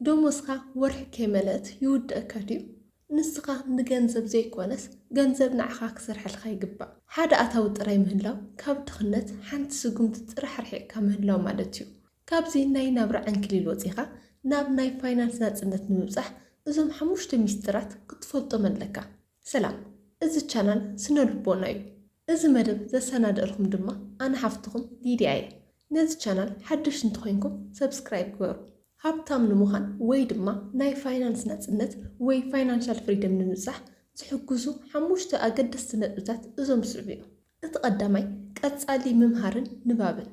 ደሞዝካ ወርሒ ከይመለአት ይውድአካ ድዩ? ንስኻ ንገንዘብ ዘይኮነስ፣ ገንዘብ ንዓኻ ክሰርሐልካ ይግባእ። ሓደ ኣታዊ ጥራይ ምህላው ካብ ድኽነት ሓንቲ ስጉምቲ ጥራሕ ርሒቕካ ምህላው ማለት እዩ። ካብዚ ናይ ናብራ ዕንክሊል ወጺኻ ናብ ናይ ፋይናንስ ናጽነት ንምብጻሕ እዞም ሓሙሽተ ሚስጥራት ክትፈልጦም ኣለካ። ሰላም፣ እዚ ቻናል ስነ ልቦና እዩ። እዚ መደብ ዘሰናደእልኩም ድማ ኣነ ሓፍትኹም ሊድያ እየ። ነዚ ቻናል ሓደሽቲ እንተኾይንኩም ሰብስክራይብ ግበሩ። ሃብታም ንምዃን ወይ ድማ ናይ ፋይናንስ ናጽነት ወይ ፋይናንሻል ፍሪደም ንምብጻሕ ዝሕግዙ ሓሙሽተ ኣገደስቲ ነጥብታት እዞም ዝስዕቡ እዮም። እቲ ቀዳማይ ቀጻሊ ምምሃርን ንባብን።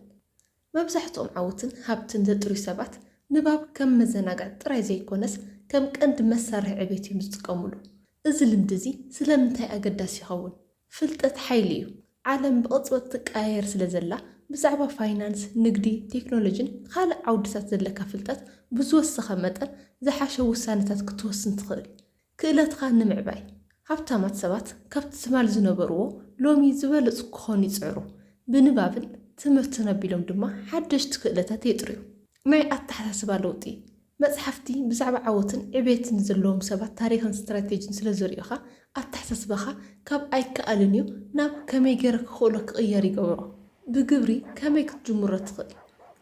መብዛሕትኦም ዓወትን ሃብትን ዘጥርዩ ሰባት ንባብ ከም መዘናግዒ ጥራይ ዘይኮነስ ከም ቀንዲ መሳርሒ ዕቤት እዮም ዝጥቀምሉ። እዚ ልምዲ እዚ ስለምንታይ ኣገዳሲ ይኸውን? ፍልጠት ሓይሊ እዩ። ዓለም ብቕጽበት ትቀያየር ስለ ዘላ፣ ብዛዕባ ፋይናንስ፣ ንግዲ፣ ቴክኖሎጂን ካልእ ዓውድታት ዘለካ ፍልጠት ብዝወሰኸ መጠን ዝሓሸ ውሳነታት ክትወስን ትኽእል። ክእለትካ ንምዕባይ። ሃብታማት ሰባት ካብቲ ትማል ዝነበርዎ ሎሚ ዝበለጹ ክኾኑ ይጽዕሩ። ብንባብን ትምህርትን ኣቢሎም ድማ ሓደሽቲ ክእለታት የጥርዩ። ናይ ኣተሓሳስባ ለውጢ። መጽሓፍቲ ብዛዕባ ዓወትን ዕቤትን ዘለዎም ሰባት ታሪኽን ስትራቴጂን ስለ ዘርእዩኻ፣ ኣተሓሳስባኻ ካብ ኣይከኣልን እዩ ናብ ከመይ ገይረ ክኽእሎ ክቕየር ይገብሮ። ብግብሪ ከመይ ክትጅምሮ ትኽእል?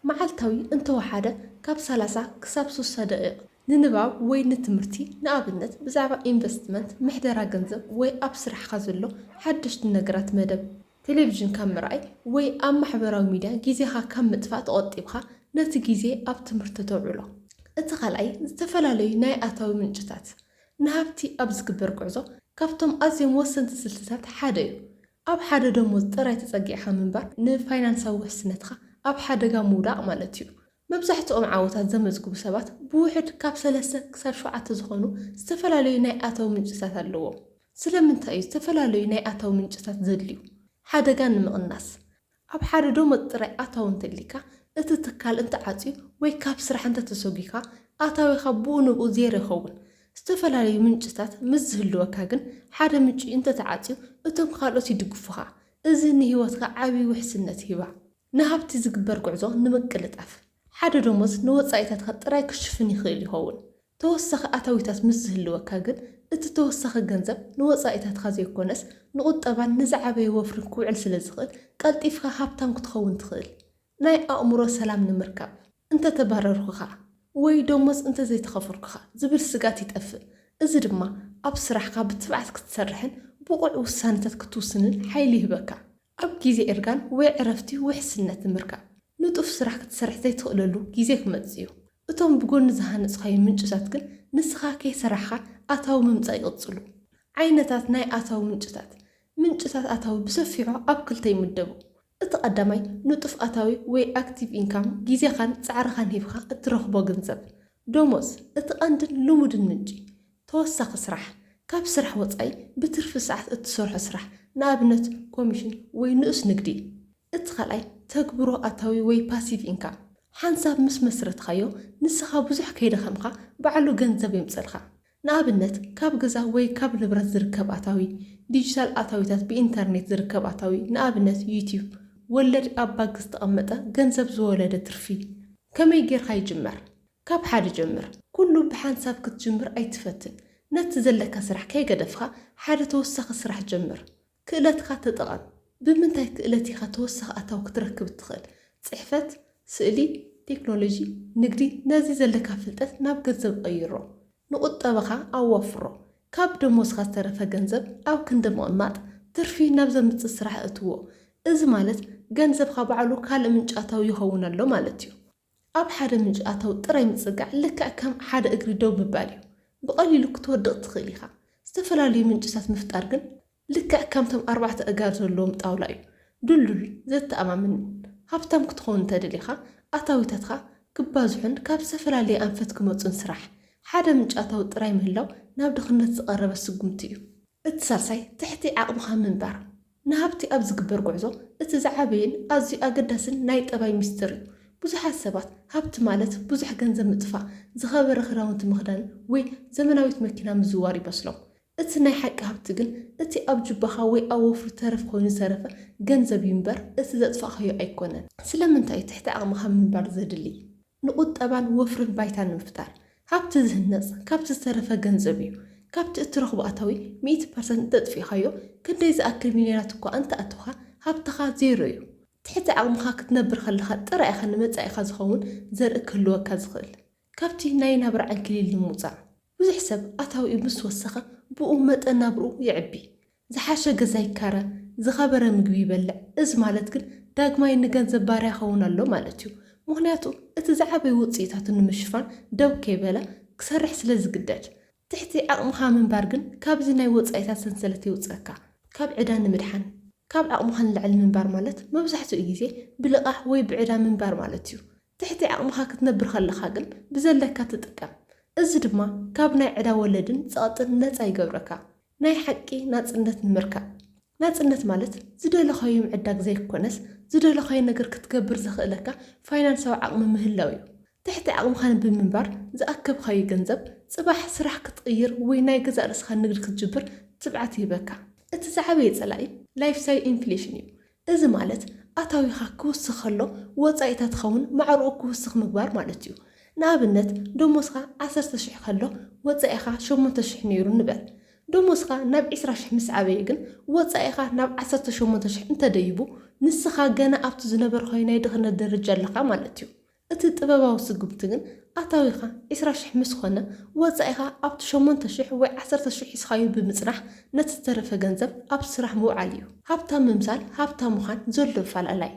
መዓልታዊ እንተወሓደ ካብ ሰላሳ ክሳብ ስሳ ደቂቕ ንንባብ ወይ ንትምህርቲ፣ ንኣብነት ብዛዕባ ኢንቨስትመንት፣ ምሕደራ ገንዘብ ወይ ኣብ ስራሕኻ ዘሎ ሓደሽቲ ነገራት መደብ። ቴሌቪዥን ካብ ምርኣይ ወይ ኣብ ማሕበራዊ ሚድያ ግዜኻ ካብ ምጥፋእ ተቖጢብካ ነቲ ግዜ ኣብ ትምህርቲ ተውዕሎ። እቲ ካልኣይ ዝተፈላለዩ ናይ ኣታዊ ምንጭታት። ንሃብቲ ኣብ ዝግበር ጉዕዞ ካብቶም ኣዝዮም ወሰንቲ ስልትታት ሓደ እዩ። ኣብ ሓደ ደሞዝ ጥራይ ተጸጊዕካ ምንባር ንፋይናንሳዊ ውሕስነትካ ኣብ ሓደጋ ምውዳቕ ማለት እዩ። መብዛሕትኦም ዓወታት ዘመዝግቡ ሰባት ብውሕድ ካብ ሰለስተ ክሳብ ሸውዓተ ዝኾኑ ዝተፈላለዩ ናይ ኣታዊ ምንጭታት ኣለዎም። ስለምንታይ እዩ ዝተፈላለዩ ናይ ኣታዊ ምንጭታት ዘድልዩ? ሓደጋ ንምቕናስ። ኣብ ሓደ ደሞዝ ጥራይ ኣታዊ እንተሊካ፣ እቲ ትካል እንተዓጽዩ ወይ ካብ ስራሕ እንተተሰጒካ፣ ኣታዊኻ ብኡ ንብኡ ዜሮ ይኸውን። ዝተፈላለዩ ምንጭታት ምስ ዝህልወካ ግን፣ ሓደ ምንጪ እንተተዓጽዩ እቶም ካልኦት ይድግፉኻ። እዚ ንህይወትካ ዓቢ ውሕስነት ይህባ። ንሃብቲ ዝግበር ጉዕዞ ንምቅልጣፍ። ሓደ ደሞዝ ንወጻኢታትካ ጥራይ ክሽፍን ይኽእል ይኸውን። ተወሳኺ ኣታዊታት ምስ ዝህልወካ ግን፣ እቲ ተወሳኺ ገንዘብ ንወጻኢታትካ ዘይኮነስ ንቁጠባን ንዝዓበየ ወፍርን ክውዕል ስለ ዝኽእል፣ ቀልጢፍካ ሃብታም ክትኸውን ትኽእል። ናይ ኣእምሮ ሰላም ንምርካብ። እንተተባረርኩኻ ወይ ደሞዝ እንተዘይተኸፈልኩኻ ዝብል ስግኣት ይጠፍእ። እዚ ድማ ኣብ ስራሕካ ብትብዓት ክትሰርሕን ብቑዕ ውሳነታት ክትውስንን ሓይሊ ይህበካ። ኣብ ግዜ እርጋን ወይ ዕረፍቲ ውሕስነት ንምርካብ። ንጡፍ ስራሕ ክትሰርሕ ዘይትኽእለሉ ግዜ ክመጽእ እዩ። እቶም ብጎኒ ዝሃነጽካዮም ምንጭታት ግን ንስኻ ከይሰራሕካ ኣታዊ ምምጻእ ይቕጽሉ። ዓይነታት ናይ ኣታዊ ምንጭታት። ምንጭታት ኣታዊ ብሰፊሑ ኣብ ክልተ ይምደቡ። እቲ ቀዳማይ ንጡፍ ኣታዊ ወይ ኣክቲቭ ኢንካም፣ ግዜኻን ጻዕርኻን ሂብካ እትረኽቦ ገንዘብ። ደሞዝ፣ እቲ ቀንድን ልሙድን ምንጪ። ተወሳኺ ስራሕ፣ ካብ ስራሕ ወጻኢ ብትርፊ ሰዓት እትሰርሖ ስራሕ፣ ንኣብነት ኮሚሽን ወይ ንኡስ ንግዲ። እቲ ካልኣይ ተግብሮ ኣታዊ ወይ ፓሲቭ ኢንካም። ሓንሳብ ምስ መስረትካዮ፣ ንስኻ ብዙሕ ከይደኸምካ ባዕሉ ገንዘብ የምጸልካ። ንኣብነት ካብ ገዛ ወይ ካብ ንብረት ዝርከብ ኣታዊ። ዲጂታል ኣታዊታት፣ ብኢንተርኔት ዝርከብ ኣታዊ፣ ንኣብነት ዩቲዩብ። ወለድ ኣብ ባንክ ዝተቐመጠ ገንዘብ ዝወለደ ትርፊ። ከመይ ጌርካ ይጅመር? ካብ ሓደ ጀምር። ኩሉ ብሓንሳብ ክትጅምር ኣይትፈትን። ነቲ ዘለካ ስራሕ ከይገደፍካ ሓደ ተወሳኺ ስራሕ ጀምር። ክእለትካ ተጠቐም። ብምንታይ ክእለት ኢኻ ተወሳኺ ኣታዊ ክትረክብ እትኽእል? ጽሕፈት፣ ስእሊ፣ ቴክኖሎጂ፣ ንግዲ። ነዚ ዘለካ ፍልጠት ናብ ገንዘብ ቀይሮ። ንቁጠባኻ ኣዋፍሮ። ካብ ደሞዝካ ዝተረፈ ገንዘብ ኣብ ክንዲ ምቕማጥ፣ ትርፊ ናብ ዘምጽእ ስራሕ እትዎ። እዚ ማለት ገንዘብካ ባዕሉ ካልእ ምንጪ ኣታዊ ይኸውን ኣሎ ማለት እዩ። ኣብ ሓደ ምንጪ ኣታዊ ጥራይ ምጽጋዕ ልክዕ ከም ሓደ እግሪ ደው ምባል እዩ። ብቐሊሉ ክትወድቕ ትኽእል ኢኻ። ዝተፈላለዩ ምንጭታት ምፍጣር ግን ልክዕ ከምቶም ኣርባዕተ ኣእጋር ዘለዎም ጣውላ እዩ። ድልዱል፣ ዘተኣማምንን። ሃብታም ክትኸውን እንተደሊኻ፣ ኣታዊታትካ ክባዝሑን ካብ ዝተፈላለየ ኣንፈት ክመጹን ስራሕ። ሓደ ምንጪ ኣታዊ ጥራይ ምህላው ናብ ድኽነት ዝቐረበ ስጉምቲ እዩ። እቲ ሳልሳይ ትሕቲ ዓቕምኻ ምንባር። ንሃብቲ ኣብ ዝግበር ጉዕዞ እቲ ዝዓበየን ኣዝዩ ኣገዳስን ናይ ጠባይ ሚስጥር እዩ። ብዙሓት ሰባት ሃብቲ ማለት ብዙሕ ገንዘብ ምጥፋእ፣ ዝኸበረ ክዳውንቲ ምኽዳን ወይ ዘመናዊት መኪና ምዝዋር ይመስሎም። እቲ ናይ ሓቂ ሃብቲ ግን እቲ ኣብ ጁባኻ ወይ ኣብ ወፍሪ ተረፍ ኮይኑ ዝተረፈ ገንዘብ እዩ እምበር እቲ ዘጥፋእካዮ ኣይኮነን። ስለምንታይ እዩ ትሕቲ ዓቕምኻ ምንባር ዘድሊ? ንቁጠባን ወፍርን ባይታ ንምፍጣር። ሃብቲ ዝህነጽ ካብቲ ዝተረፈ ገንዘብ እዩ። ካብቲ እትረኽቦ ኣታዊ ሚእቲ ፐርሰንት እንተጥፊእኻዮ፣ ክንደይ ዝኣክል ሚልዮናት እኳ እንተኣተኻ፣ ሃብትኻ ዜሮ እዩ። ትሕቲ ዓቕምኻ ክትነብር ከለኻ ጥራይ ኢኻ ንመጻኢኻ ዝኸውን ዘርኢ ክህልወካ ዝኽእል። ካብቲ ናይ ናብራ ዕንክሊል ንምውጻእ፣ ብዙሕ ሰብ ኣታዊኡ ምስ ወሰኸ፣ ብኡ መጠን ናብርኡ ይዕቢ። ዝሓሸ ገዛ ይካረ፣ ዝኸበረ ምግቢ ይበልዕ። እዚ ማለት ግን ዳግማይ ንገንዘብ ባርያ ይኸውን ኣሎ ማለት እዩ። ምኽንያቱ እቲ ዝዓበየ ውጽኢታቱ ንምሽፋን ደው ከይበለ ክሰርሕ ስለ ዝግደድ። ትሕቲ ዓቕምኻ ምንባር ግን ካብዚ ናይ ወጻኢታት ሰንሰለት የውጽኣካ። ካብ ዕዳ ንምድሓን። ካብ ዓቕምኻ ንላዕሊ ምንባር ማለት መብዛሕትኡ ግዜ ብልቓሕ ወይ ብዕዳ ምንባር ማለት እዩ። ትሕቲ ዓቕምኻ ክትነብር ከለኻ ግን ብዘለካ ትጥቀም። እዚ ድማ ካብ ናይ ዕዳ ወለድን ጸቕጥን ነጻ ይገብረካ። ናይ ሓቂ ናጽነት ንምርካብ። ናጽነት ማለት ዝደለኻዮ ምዕዳግ ዘይኮነስ፣ ዝደለኻዮ ነገር ክትገብር ዘኽእለካ ፋይናንሳዊ ዓቕሚ ምህላው እዩ። ትሕቲ ዓቕምኻ ብምንባር ዝኣከብካዮ ገንዘብ፣ ጽባሕ ስራሕ ክትቕይር ወይ ናይ ገዛእ ርእስኻ ንግዲ ክትጅብር ትብዓት ይህበካ። እቲ ዝዓበየ ጸላኢ ላይፍስታይል ኢንፍሌሽን እዩ። እዚ ማለት ኣታዊኻ ክውስኽ ከሎ፣ ወጻኢታትኻ እውን ማዕረኡ ክውስኽ ምግባር ማለት እዩ። ንኣብነት፣ ደሞዝካ ዓሰርተ ሽሕ ከሎ፣ ወጻኢኻ ሸሞንተ ሽሕ ነይሩ ንበል። ደሞዝካ ናብ ዕስራ ሽሕ ምስ ዓበየ ግን፣ ወጻኢኻ ናብ ዓሰርተ ሸሞንተ ሽሕ እንተደይቡ፣ ንስኻ ገና ኣብቲ ዝነበርካዮ ናይ ድኽነት ደረጃ ኣለኻ ማለት እዩ። እቲ ጥበባዊ ስጉምቲ ግን፣ ኣታዊኻ ዕስራ ሽሕ ምስ ኾነ፣ ወጻኢኻ ኣብቲ ሸሞንተ ሽሕ ወይ ዓሰርተ ሽሕ ሒዝካዮ ብምጽናሕ፣ ነቲ ዝተረፈ ገንዘብ ኣብ ስራሕ ምውዓል እዩ። ሃብታም ምምሳል ሃብታም ምዃን ዘሎ ኣፈላላይ።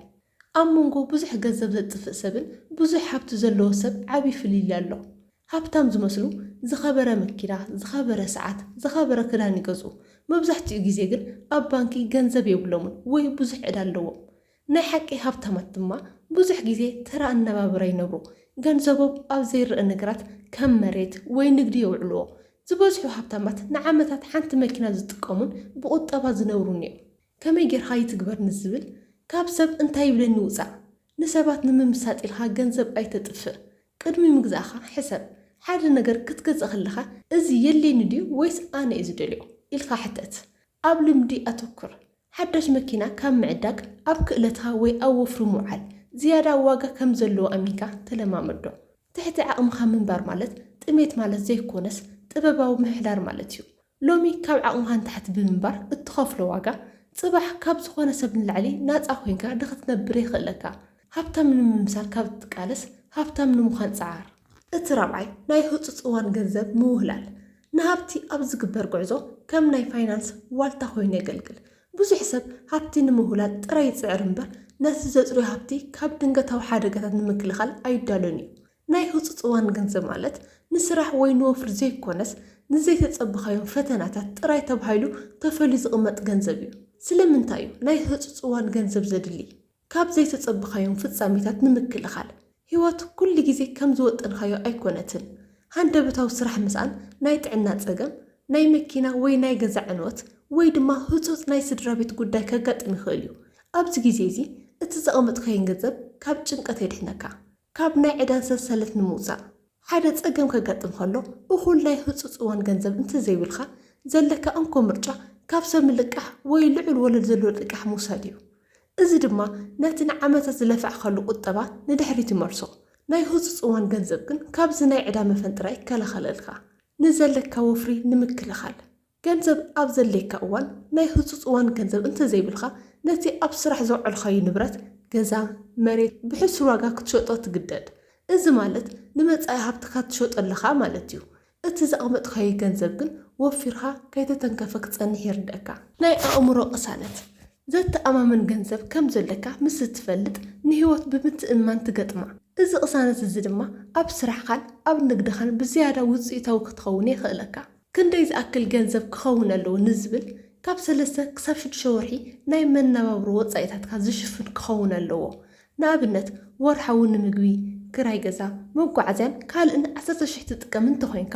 ኣብ መንጎ ብዙሕ ገንዘብ ዘጥፍእ ሰብን ብዙሕ ሃብቲ ዘለዎ ሰብ ዓቢ ፍልልይ ኣሎ። ሃብታም ዝመስሉ ዝኸበረ መኪና፣ ዝኸበረ ሰዓት፣ ዝኸበረ ክዳን ይገዝኡ። መብዛሕትኡ ግዜ ግን ኣብ ባንኪ ገንዘብ የብሎምን ወይ ብዙሕ ዕዳ ኣለዎም። ናይ ሓቂ ሃብታማት ድማ ብዙሕ ግዜ ተራ ኣነባብራ ይነብሩ። ገንዘቦም ኣብ ዘይረኣ ነገራት ከም መሬት ወይ ንግዲ የውዕልዎ። ዝበዝሑ ሃብታማት ንዓመታት ሓንቲ መኪና ዝጥቀሙን ብቁጠባ ዝነብሩን እዮም። ከመይ ጌርካ ይትግበር ንዝብል፣ ካብ ሰብ እንታይ ይብለኒ ውጻእ። ንሰባት ንምምሳጥ ኢልካ ገንዘብ ኣይተጥፍእ። ቅድሚ ምግዛእካ ሕሰብ። ሓደ ነገር ክትገዝእ ከለኻ፣ "እዚ የድልየኒ ድዩ ወይስ ኣነ እየ ዝደልዮ?" ኢልካ ሕተት። ኣብ ልምዲ ኣተኩር። ሓዳሽ መኪና ካብ ምዕዳግ፣ ኣብ ክእለትካ ወይ ኣብ ወፍሪ ምውዓል ዝያዳ ዋጋ ከም ዘለዎ ኣሚንካ ተለማመዶ። ትሕቲ ዓቕምኻ ምንባር ማለት ጥሜት ማለት ዘይኮነስ፣ ጥበባዊ ምሕዳር ማለት እዩ። ሎሚ ካብ ዓቕምኻ ንታሕቲ ብምንባር እትኸፍሎ ዋጋ፣ ጽባሕ ካብ ዝኾነ ሰብ ንላዕሊ ናጻ ኮይንካ ንኽትነብር የኽእለካ። ሃብታም ንምምሳል ካብ እትቃለስ፣ ሃብታም ንምዃን ጸዓር። እቲ ራብዓይ፣ ናይ ህጹጽ እዋን ገንዘብ ምውህላል። ንሃብቲ ኣብ ዝግበር ጉዕዞ ከም ናይ ፋይናንስ ዋልታ ኮይኑ የገልግል። ብዙሕ ሰብ ሃብቲ ንምውህላል ጥራይ ይጽዕር እምበር፣ ነቲ ዘጽርዮ ሃብቲ ካብ ድንገታዊ ሓደጋታት ንምክልኻል ኣይዳሎን እዩ። ናይ ህጹጽ እዋን ገንዘብ ማለት፣ ንስራሕ ወይ ንወፍሪ ዘይኮነስ፣ ንዘይተጸበኻዮም ፈተናታት ጥራይ ተባሂሉ ተፈልዩ ዝቕመጥ ገንዘብ እዩ። ስለምንታይ እዩ ናይ ህጹጽ እዋን ገንዘብ ዘድሊ? ካብ ዘይተጸበኻዮም ፍጻሜታት ንምክልኻል። ህይወት ኩሉ ግዜ ከም ዝወጠንካዮ ኣይኮነትን። ሃንደበታዊ ስራሕ ምስኣን፣ ናይ ጥዕና ጸገም፣ ናይ መኪና ወይ ናይ ገዛ ዕንወት፣ ወይ ድማ ህጹጽ ናይ ስድራ ቤት ጉዳይ ከጋጥም ይኽእል እዩ። ኣብዚ ግዜ እዚ፣ እቲ ዘቐመጥካዮ ገንዘብ ካብ ጭንቀት የድሕነካ። ካብ ናይ ዕዳን ሰንሰለት ንምውጻእ። ሓደ ጸገም ከጋጥም ከሎ፣ እኹል ናይ ህጹጽ እዋን ገንዘብ እንተዘይብልካ፣ ዘለካ እንኮ ምርጫ ካብ ሰብ ምልቃሕ ወይ ልዑል ወለድ ዘለዎ ልቃሕ ምውሳድ እዩ። እዚ ድማ ነቲ ንዓመታት ዝለፋዕካሉ ቁጠባ ንድሕሪት ይመልሶ። ናይ ህጹጽ እዋን ገንዘብ ግን ካብዚ ናይ ዕዳ መፈንጥራ ይከላኸለልካ። ንዘለካ ወፍሪ ንምክልኻል። ገንዘብ ኣብ ዘድልየካ እዋን፣ ናይ ህጹጽ እዋን ገንዘብ እንተዘይብልካ፣ ነቲ ኣብ ስራሕ ዘውዓልካዮ ንብረት፣ ገዛ፣ መሬት፣ ብሕሱር ዋጋ ክትሸጦ ትግደድ። እዚ ማለት ንመጻኢ ሃብትኻ ትሸጦ ኣለኻ ማለት እዩ። እቲ ዘቐመጥካዮ ገንዘብ ግን ወፊርካ ከይተተንከፈ ክጸንሕ ይርድኣካ። ናይ ኣእምሮ ቅሳነት። ዘተኣማምን ገንዘብ ከም ዘለካ ምስ እትፈልጥ፣ ንህይወት ብምትእምማን ትገጥማ። እዚ ቅሳነት እዚ ድማ ኣብ ስራሕኻን ኣብ ንግድኻን ብዝያዳ ውጽኢታዊ ክትኸውን የኽእለካ። ክንደይ ዝኣክል ገንዘብ ክኸውን ኣለዎ ንዝብል፣ ካብ ሰለስተ ክሳብ ሽዱሽተ ወርሒ ናይ መነባብሮ ወጻኢታትካ ዝሽፍን ክኸውን ኣለዎ። ንኣብነት፣ ወርሓዊ ንምግቢ፣ ክራይ ገዛ፣ መጓዓዝያን ካልእን ዓሰርተ ሽሕ ትጥቀም እንተኾይንካ፣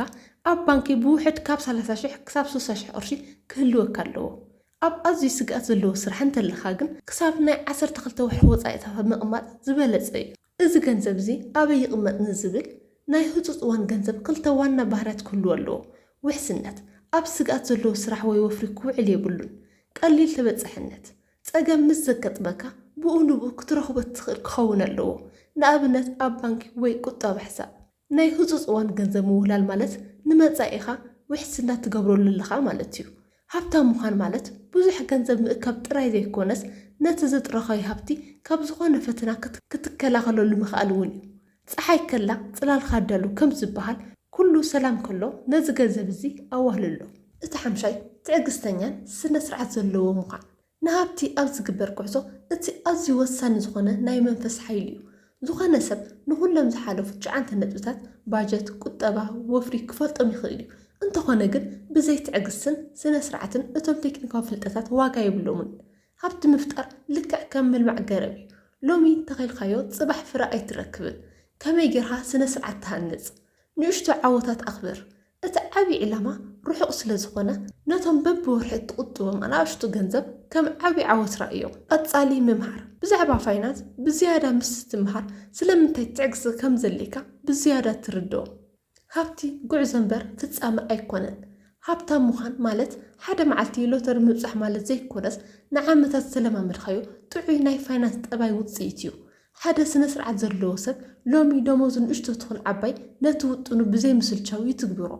ኣብ ባንኪ ብውሕድ ካብ ሰላሳ ሽሕ ክሳብ ስሳ ሽሕ ቅርሺ ክህልወካ ኣለዎ። ኣብ ኣዝዩ ስግኣት ዘለዎ ስራሕ እንተለኻ ግን፣ ክሳብ ናይ ዓሰርተ ክልተ ወርሒ ወጻኢታት ምቕማጥ ዝበለጸ እዩ። እዚ ገንዘብ እዚ ኣበይ ይቕመጥ ንዝብል፣ ናይ ህጹጽ እዋን ገንዘብ ክልተ ዋና ባህርያት ክህልዎ ኣለዎ። ውሕስነት፣ ኣብ ስግኣት ዘለዎ ስራሕ ወይ ወፍሪ ክውዕል የብሉን። ቀሊል ተበጻሕነት፣ ጸገም ምስ ዘጋጥመካ ብኡ ንብኡ ክትረኽቦ እትኽእል ክኸውን ኣለዎ፣ ንኣብነት ኣብ ባንኪ ወይ ቁጠባ ሕሳብ። ናይ ህጹጽ እዋን ገንዘብ ምውህላል ማለት ንመጻኢኻ ውሕስና ትገብረሉ ኣለኻ ማለት እዩ። ሃብታም ምዃን ማለት ብዙሕ ገንዘብ ምእካብ ጥራይ ዘይኮነስ፣ ነቲ ዝጥረኻዮ ሃብቲ ካብ ዝኾነ ፈተና ክት-፣ ክትከላኸለሉ ምኽኣል እውን እዩ። ጸሓይ ከላ ጽላልካ ኣዳሉ ከም ዝበሃል፣ ኩሉ ሰላም ከሎ ነዚ ገንዘብ እዚ ኣዋህልሎ። እቲ ሓምሻይ፣ ትዕግስተኛን ስነ ስርዓት ዘለዎ ምዃን። ንሃብቲ ኣብ ዝግበር ጉዕዞ እቲ ኣዝዩ ወሳኒ ዝኾነ ናይ መንፈስ ሓይሊ እዩ። ዝኾነ ሰብ ንኹሎም ዝሓለፉ ትሽዓተ ነጥብታት፣ ባጀት፣ ቁጠባ፣ ወፍሪ፣ ክፈልጦም ይኽእል እዩ። እንተኾነ ግን ብዘይ ትዕግስትን ስነ ስርዓትን እቶም ቴክኒካዊ ፍልጠታት ዋጋ የብሎምን። ሃብቲ ምፍጣር ልክዕ ከም ምልማዕ ገረብ እዩ። ሎሚ ተኺልካዮ ጽባሕ ፍረ ኣይትረክብን። ከመይ ጌርካ ስነ ስርዓት ትሃንጽ? ንእሽቶ ዓወታት ኣኽብር። እቲ ዓቢ ዕላማ ርሑቕ ስለ ዝኾነ፣ ነቶም በብወርሒ እትቑጥቦም ኣናእሽቱ ገንዘብ ከም ዓቢ ዓወት ርኣዮም። ቀጻሊ ምምሃር። ብዛዕባ ፋይናንስ ብዝያዳ ምስ ትምሃር፣ ስለምንታይ ትዕግስቲ ከም ዘድልየካ ብዝያዳ ትርድኦ። ሃብቲ ጉዕዞ እምበር ፍጻመ ኣይኮነን። ሃብታም ምዃን ማለት ሓደ መዓልቲ ሎተሪ ምብጻሕ ማለት ዘይኮነስ፣ ንዓመታት ዝተለማመድካዮ ጥዑይ ናይ ፋይናንስ ጠባይ ውጽኢት እዩ። ሓደ ስነ ስርዓት ዘለዎ ሰብ ሎሚ ደሞዙ ንእሽቶ ትኹን ዓባይ፣ ነቲ ውጥኑ ብዘይ ምስልቻው ይትግብሮ።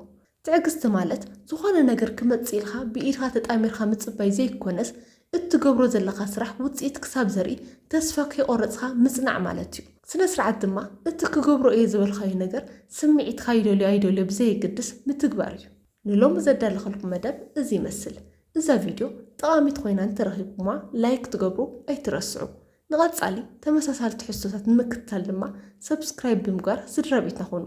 ትዕግስቲ ማለት ዝኾነ ነገር ክመጽእ ኢልካ ብኢድካ ተጣሚርካ ምጽባይ ዘይኮነስ፣ እትገብሮ ዘለኻ ስራሕ ውጽኢት ክሳብ ዘርኢ ተስፋ ከይቆረጽካ ምጽናዕ ማለት እዩ። ስነ ስርዓት ድማ እቲ ክገብሮ እየ ዝበልካዮ ነገር ስምዒትካ ይደልዮ ኣይደልዮ ብዘየገድስ ምትግባር እዩ። ንሎሚ ዘዳለኸልኩም መደብ እዚ ይመስል። እዛ ቪድዮ ጠቓሚት ኮይና እንተረኺብኩማ ላይክ ትገብሩ ኣይትረስዑ። ንቐጻሊ ተመሳሳሊ ትሕዝቶታት ንምክትታል ድማ ሰብስክራይብ ብምግባር ስድራ ቤትና ኩኑ።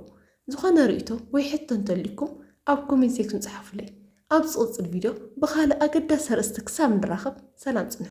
ዝኾነ ርእይቶ ወይ ሕቶ እንተልዩኩም ኣብ ኮሜንት ሴክሽን ጸሓፉለይ። ኣብ ዝቕጽል ቪድዮ ብኻልእ ኣገዳሲ ኣርእስቲ ክሳብ ንራኸብ ሰላም ጽንሑ።